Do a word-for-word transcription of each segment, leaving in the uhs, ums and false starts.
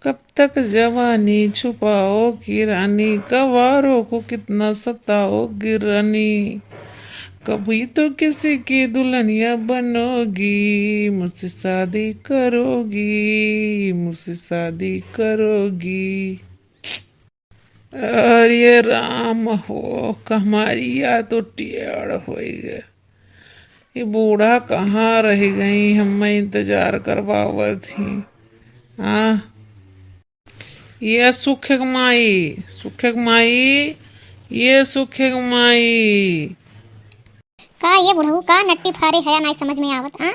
कब तक जवानी छुपाओगी रानी, कवारों को कितना सताओगी रानी, कभी तो किसी की दुल्हनिया बनोगी, मुझसे शादी करोगी, मुझसे शादी करोगी। अरे राम हो, कमरिया तो टेढ़ होइ गए। ये बूढ़ा कहाँ रहि गई, हम्मे इंतजार करवावत ही। हाँ, ये सुखे क माई, सुखे क माई, ये सुखे क माई। का ये बुढ़ऊ, का नट्टी फारे है, नाई समझ में आवत, हाँ?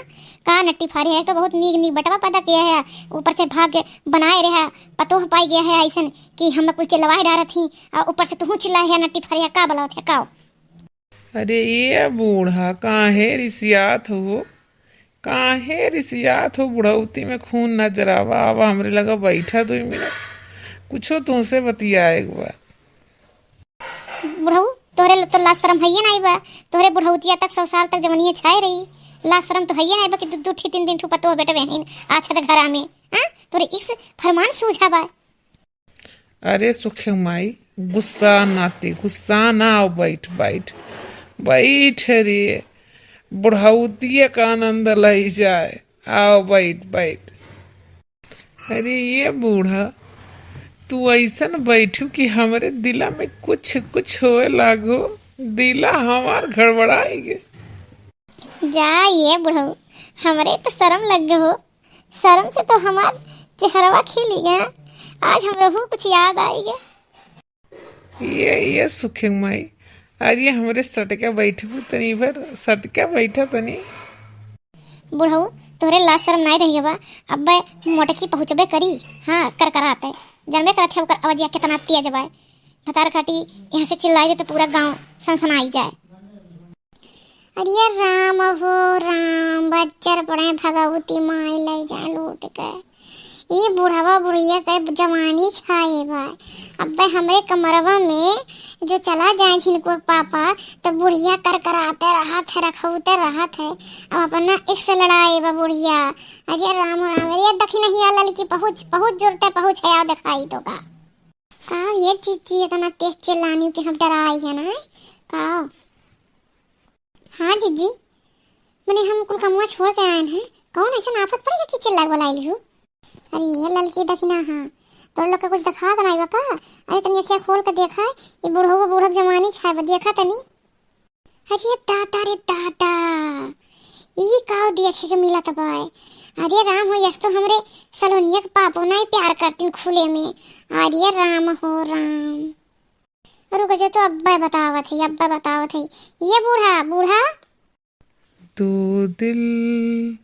का नट्टी फारे है, तो बहुत नीक नीक बेटवा पैदा किया है, ऊपर से भाग्य बनाए रहा, पतोह पाई गया है ऐसन कि हम कुल चिल्लवाए डारत ही, और ऊपर से तुहू चिल्लाए है, नट्टी फारे है, का बलावत है, का? अरे ये बूढ़ा, काहे रिसियात हो, काहे रिसियात हो? बुढ़ौती में खून न जरावा, आवा हमरे लगा बैठा दुई मिनट, कुछो तुमसे बतियाए के बा। बुढ़ऊ, तोहरे ल-, तो लाज शरम हइये नाई बा। तोहरे बुढ़ौतिया तक सौ साल तक जवनिया छाए रही। लाज शरम तो हइये नाई बा कि दू, दू ठी, तीन, तीन ठू पतोह बेटवे हइन आछत घरा में। हाँ? तोहरे इस फरमान सूझा बा। अरे सुखे माई, गुस्सा ना ते, गुस्सा ना, आओ बैठ, बैठ, बैठ रे, बुढ़ौतिया का आनंद लई जाए। आओ बैठ, बैठ। अरे ये बूढ़ा, तू ऐसन बैठू कि हमरे दिला में कुछ कुछ होए लागो, दिला हमार घड़बड़ाई गे। जा ये बुढ़ऊ, हमरे तो शरम लग गए हो, शरम से तो हमार चेहरवा खिली गया, आज हमरहू कुछ याद आई गए। ये, ये सुखे माई, अरे हमरे सटका बैठबू तनी भर, सटका बैठा तनी। बुढ़ऊ, तोहरे लाज शरम नाई रही बा, अब्बे मोटकी पहुँचबे करी। हाँ, करकराते। जनबे करत है ओकर अवजिया कितना तेज बा। भतार काटी यहाँ से चिल्लाई दे तो पूरा गाँव सनसनाई जाए। अरे राम हो राम, बज्जर पड़े भगवती माई लई जाए लूट के। ई बुढ़वा बुढ़िया के जवानी छाए बा। अब्बे हमरे कमरवा में जो चला जाए जिनको पापा, तो बुढ़िया करकराते रहत है, रखौते रहत है। अब अपना एक से लड़ाए बा बुढ़िया। अरे राम राम, अरे दखिनहिया ललकी पहुँच, पहुँच जुरते पहुँच है, आओ दिखाई तो का। का ये जीजी इतना तेज चिल्लानी कि हम डराई गए ना, का? हाँ जीजी, मने हम कुल कमुआ छोड़ के आएन हैं, कौन ऐसन आफत पड़ गया कि चिल्ला बोलाई लिहू? अरे ये ललकी दखिना, हाँ, तोर लोग के कुछ दिखात नाई बा का? अरे तनी अखिया खोल के देखा, ये बुढ़ऊ बुढ़क जवानी छाए बा, देखा तनी। अरे दादा रे दादा, ई का देखे के मिलत बा? अरे राम हो, यस तो हमरे सलोनिया के पापो नाई प्यार करतीन खुले में। अरे राम हो राम। रुक जा, तो अब्बे बतावत है, अब्बे बतावत है। ये बूढ़ा, बूढ़ा। दो दिल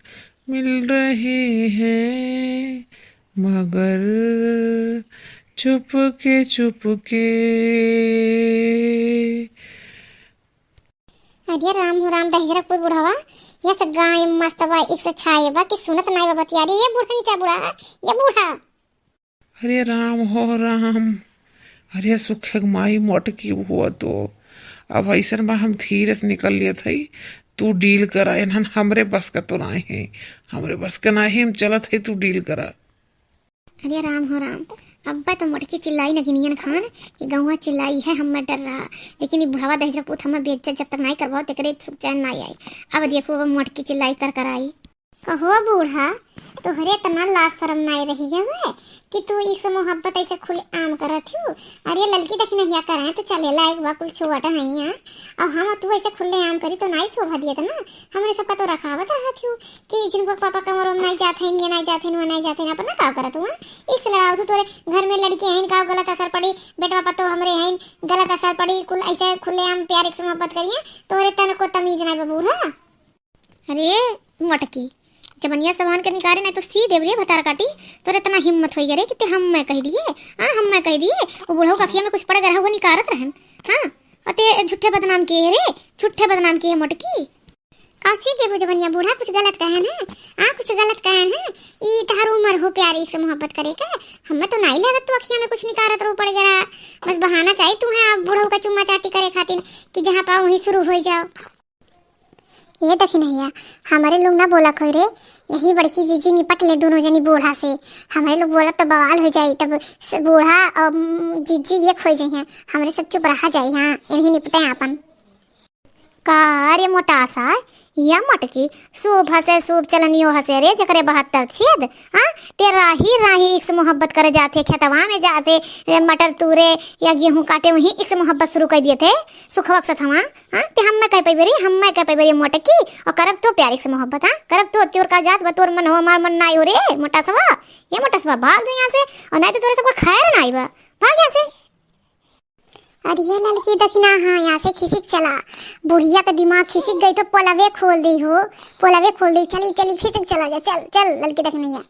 मिल रहे हैं मगर चुपके चुपके। अरे राम हो राम, दहिजरा कुल बुढ़वा, यस गाय मस्त बा, एक से छाए बा कि सुनत नाई बा बतिया। अरे ये बुढ़न चा बूढ़ा, ये बूढ़ा। अरे राम हो राम, अरे सुखे क माई मोटकी हुआ तो। अब ऐसन बा हम धीरे से निकल लेत हई, तू डील करा, एनहन हमरे बस का तो नाई है, हमरे बस का नाई है, हम चलत हई, तू डील करा। अरे राम हो राम, अब्बा तो मोटकी चिल्लाई नगिनियन खान कि गौवा चिल्लाई है, हम मत डर रहा, लेकिन ई बुढ़वा दहिजरा पूत हमें बेइज्जत जब तक नाई करवाओ तेकरे सुख चैन नाई आई। अब देखो अब मोटकी चिल्लाई कर कर आई। कहो बूढ़ा, तोहरे इतना लाज शरम नाई रही है वे कि तू इस मोहब्बत ऐसे खुले आम करत हूँ। अरे ललकी दखिनहिया करें तो चले लायक बा, कुल छोट हैं यहाँ, और हम तू ऐसे खुले आम करी तो नाई शोभा दियत ना। हमरे सबका तो रखावत रहत हूँ कि जिनको पापा कमरों में नाई जात हैं, ये नाई जात हैं, वो नाई जात हैं, अपना का करत हुआ? इस लड़ाओ तू, तोरे घर में लड़के हैं, का गलत असर पड़ी, बेटवा पतो हमरे हैं, गलत असर पड़ी, कुल ऐसे खुले आम प्यार एक से मोहब्बत करिए, तोरे तन को तमीज नाई बा बूढ़ा। अरे मोटकी, जबनिया सबान के निकारे नाई तो सी देब रे भतार काटी। तोरे इतना हिम्मत होई गे रे कि ते हम मैं कह दिए, हाँ हम मैं कह दिए। वो बुढ़ऊ का अखिया में कुछ पड़ गया, वो निकारत रहन। हाँ, और ते झूठे बदनाम किए रे, झूठे बदनाम किए मोटकी। का सी देबू जबनिया बूढ़ा, कुछ गलत कहन है? हाँ कुछ गलत कहन है? ई तहार उम्र हो प्यारी से मोहब्बत करे के? हमें तो नाई लगत तू अखिया में कुछ निकारत रहो पड़ गया। बस बहाना चाहिए तू है आप बुढ़ऊ का चुम्मा चाटी करे खातिर कि जहाँ पाओ वहीं शुरू हो जाओ। ये दखिनहिया, हमरे लोग ना बोला खोई रे, यही बड़की जीजी निपट ले दोनों जनी बूढ़ा से। हमरे लोग बोलब तो बवाल हो जाई, तब स-, बूढ़ा और, उम, जीजी एक हो जाई हैं। हमरे सब चुप रहा जाई, हाँ, यही निपटे आपन। का रे मोटासा, या मोटकी, सूप हसे, सूप चलनियो हसे रे, जकरे बहत्तर छेद, हाँ? ते राही राही इक्स मोहब्बत करे जाथे, खेतवा में जाथे, ए, मटर तूरे या गेहूं काटे, वहीं इक्स मोहब्बत शुरू कर दिए थे, सुखवा के सथवा, हाँ? ते हम्मे कह पैबे रे, हम्मे कह पैबे रे मोटकी, और करब तो प्यार इक्स मोहब्बत, हाँ? करब तो तोर का जात बा, तोर मन हो, हमार मन नाई हो रे, मोटासवा, ये मोटासवा, भाग जो यहाँ से, और नहीं तो तोरे सबका खैर नाई बा, भाग यहाँ से। अरे ये ललकी दखिना, हाँ, यहाँ से खिसिक चला। बुढ़िया का दिमाग खिसिक गई तो पोलवे खोल दी हो, पोलवे खोल दी। चली, चली, खिसिक चला जा, चल, चल, ललकी दखिना।